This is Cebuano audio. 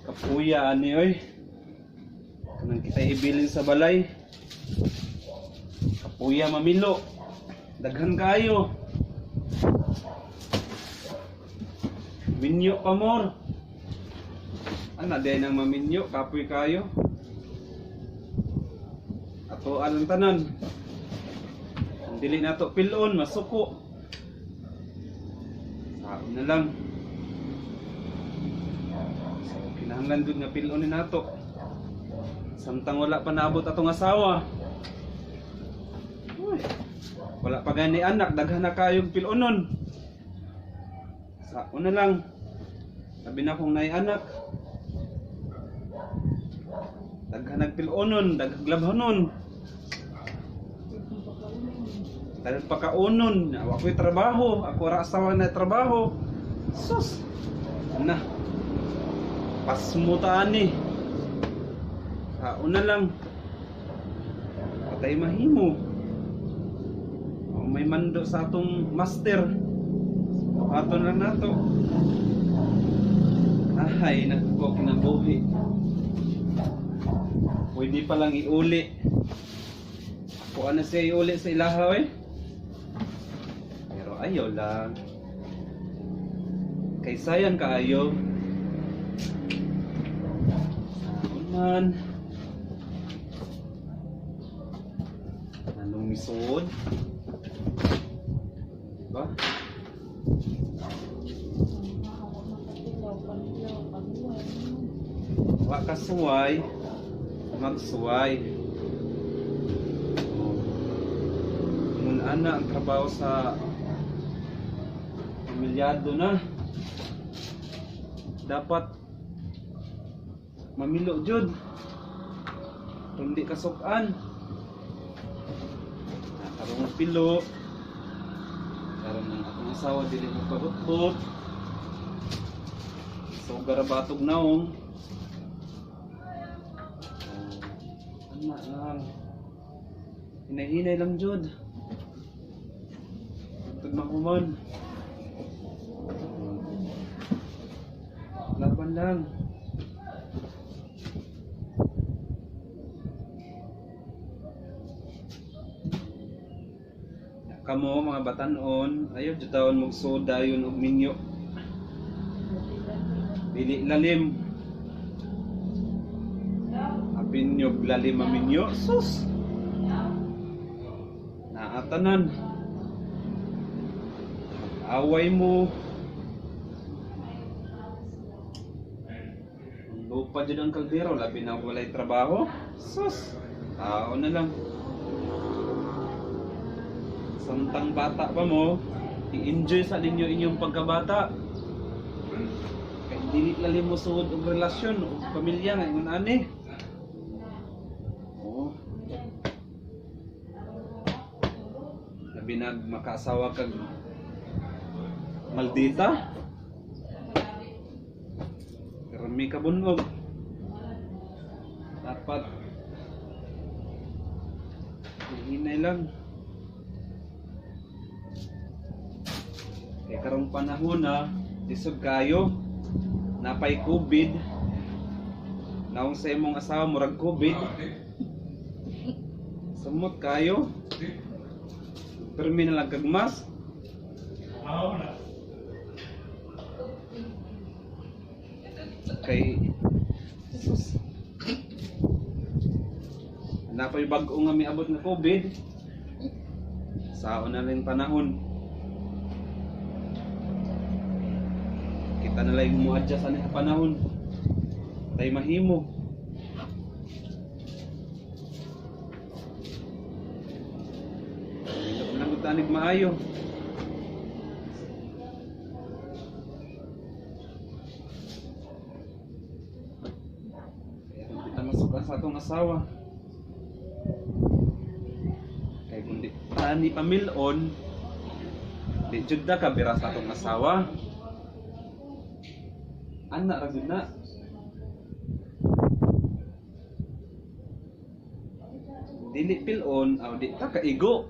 Kapuya ani oy. Kanang kita ibilin sa balay. Kapuya mamilo. Daghan kaayo. Minyo pa more. Ana din ang maminyo, kapoy kayo. Ato ang tanan. Ang dili nato pilon, masuko. Saon na lang. So, kinahanglan gud nga pilon ni nato. Samtang wala pa naabot atong asawa. Uy, wala pa gani anak, daghan na kayong pilonon. Saon na lang. Sabi na kung naay anak. Daghan nagpilonon, daghang labhanon. Daghan pakaunon, wa ko'y trabaho, ako ra asawa na trabaho. Sus. Na. Pasmo ta ani. Saon na lang. Patay mahimo. O, may mando sa atong master. Ato na lang nato. Ay, nako, kinabuhi. Pwede pa lang iuli. Ako ano siya iuli sa ilahaw eh. Pero ayaw lang. Kay sayang kaayo. Saon man. Anong misod? Diba? Wa ka suway, magsuway. Oh. Ngun ana ang trabaho sa pamilyado na. Dapat mamilo jud. Kung di kasukan. Karong pilo. Karon ang akong asawa dili mo pabot-bot. So garabatog naong. Oh, ana lang. Hinay-hinay lang jud. Tug mahuman. Laban lang. Kamo mga batanon, ayo jud tawon magsuod dayon og minyo. Dili lalim. Apin nyog lalim maminyo. Sus. Naatanan. Away mo. Ang lupa dyan ang kaldero, labi na walay trabaho. Sus. Tao na lang. Samtang bata pa mo, i-enjoy sa ninyo inyong pagkabata. Kay dili lalim mo suod og relasyon og pamilya nga ingon ani. Oo. Labi nag makaasawa kag maldita. Karami ka bunog. Dapat hinay lang. Kay karong panahon na lisod kayo, napay COVID. Naong sa imong asawa murag COVID. Sumot kayo. Permi na lang kag mask. Kay sus. Napay bag-o nga miabot nga COVID. Saon na lang panahon. Kita na lang mo adjust ani sa panahon. Tay mahimo. Dili lang gud tanig maayo. Kaya kung kita masukan sa atong asawa. Kay kung di tani pamilon, di jud na ka bira sa atong asawa. Ana ra jud na. Dili pilon aw di ta kaigo.